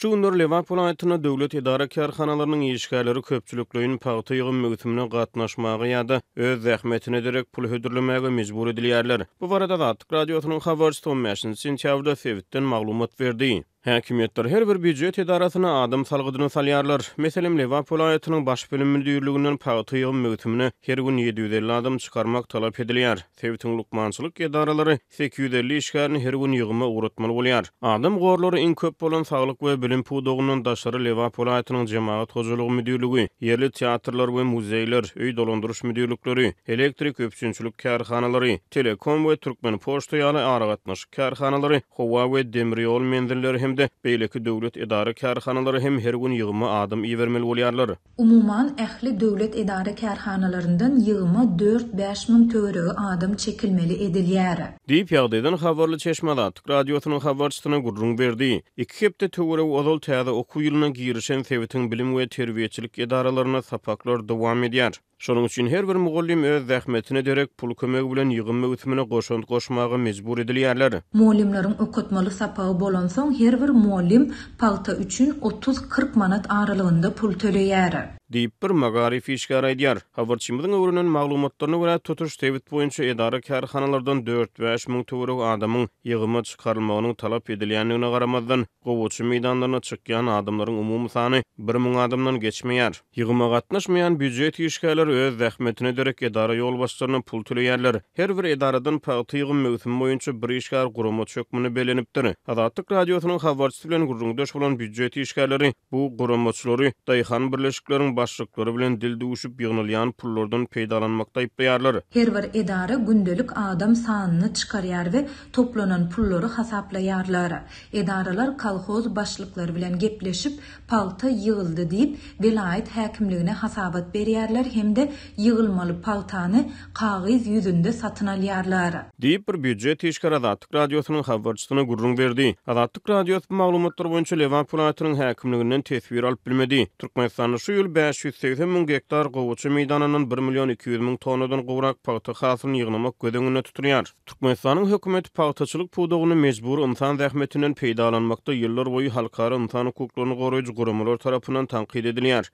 Şu günler Lebap welaýatynda döwlet edara-kärhanalarynyň işgärleri köpçülikleýin pagta ýygym möwsümine gatnaşmaga ýa-da öz zähmetine derek pul hödürlemäge mejbur edilýärler. Bu barada Azatlyk Radiosynyň habarçysy on bäşinji sentýabrda sebitden maglumat berdi. Häkimiýetler her bir býujet edarasyna adam salgydyny salýarlar. Meselem, Lebap welaýatynyň Baş bilim müdirliginden pagta ýygym möwsümine her gün 750 adam çykarmak talap edilýär. Sebitiň lukmançylyk edaralary 850 işgärini her gün ýygyma ugratmaly bolýar. Adam gorlary iň köp bolan saglyk we bilim pudagyndan daşary Lebap welaýatynyň Jemagat hojalygy müdirligi, ýerli teatrlar we muzeýler, öý dolandyryş müdirlikleri, elektrik üpjünçilik kärhanalary, Telekom we Türkmenpoçta ýaly aragatnaşyk kärhanalary, howa we demir ýol menzilleri hem-de beýleki döwlet edara-kärhanalary hem her gün ýygyma adam ibermeli bolýarlar. Umuman, ähli döwlet edara-kärhanalaryndan ýygyma dört-bäş müň töweregi adam çekilmeli edilýär. Diýip, ýagdaýdan habarly çeşme Azatlyk Radiosynyň habarçysyna gürrüň berdi. Iki hepde töweregi ozal täze okuw ýylyna girişen sebitiň bilim we terbiýeçilik edaralarynda sapaklar dowam edýär. Şonuň üçin her bir mugallym öz zähmetine derek pul kömegi bilen ýygym möwsümine goşant goşmaga mejbur edilýärler. Mugallymlaryň okatmaly sapagy bolansoň her bir mugallym pagta üçin otuz-kyrk manat aralygynda pul töleýär. Diýip, bir magaryf işgäri aýdýar. Habarçymyzyň öwrenen maglumatlaryna görä, tutuş sebit boýunça edara-kärhanalardan dört-bäş müň töweregi adamyň ýygyma çykarylmagynyň talap edilýändigine garamazdan, gowaça meýdanlaryna çykýan adamlaryň umumy sany 1000 adamdan geçmeýär. Ýygyma gatnaşmaýan býujet işgärleri öz zähmetine derek edara ýolbaşçylaryna pul töleýärler. Her bir edaradan pagta ýygym möwsümi boýunça bir işgär guramaçy hökmünde bellenipdir. Azatlyk Radiosynyň habarçysy bilen gürrüňdeş bolan býujet işgärleri bu guramaçylary daýhan birleşikleriň başlyklary bilen dil düwüşip ýygnalýan pullardan peýdalanmakda aýyplaýarlar. Her bir edara gündelik adam sanyny çykarýar we toplanan pullary hasaplaýarlar. Edaralar kolhoz başlyklary bilen gepleşip, Pagta ýygyldy diýip, welaýat häkimligine hasabat berýärler hem-de ýygylmaly pagtany kagyz ýüzünde satyn alýarlar. Diýip, bir býujet işgäri Azatlyk Radiosynyň habarçysyna gürrüň berdi. Azatlyk Radiosy bu maglumatlar boýunça Lebap welaýatynyň häkimliginden teswir alyp bilmedi. Türkmenistanda şu ýyl 580 müň gektar gowaça meýdanyndan bir million 200 müň tonnadan gowrak pagta hasylyny ýygnamak göz öňünde tutulýar. Türkmenistanyň hökümeti pagtaçylyk pudagyny mejbury ynsan zähmetinden peýdalanmakda ýyllarboýy halkara ynsan hukuklaryny goraýjy guramalar tarapyndan tankyt edilýär.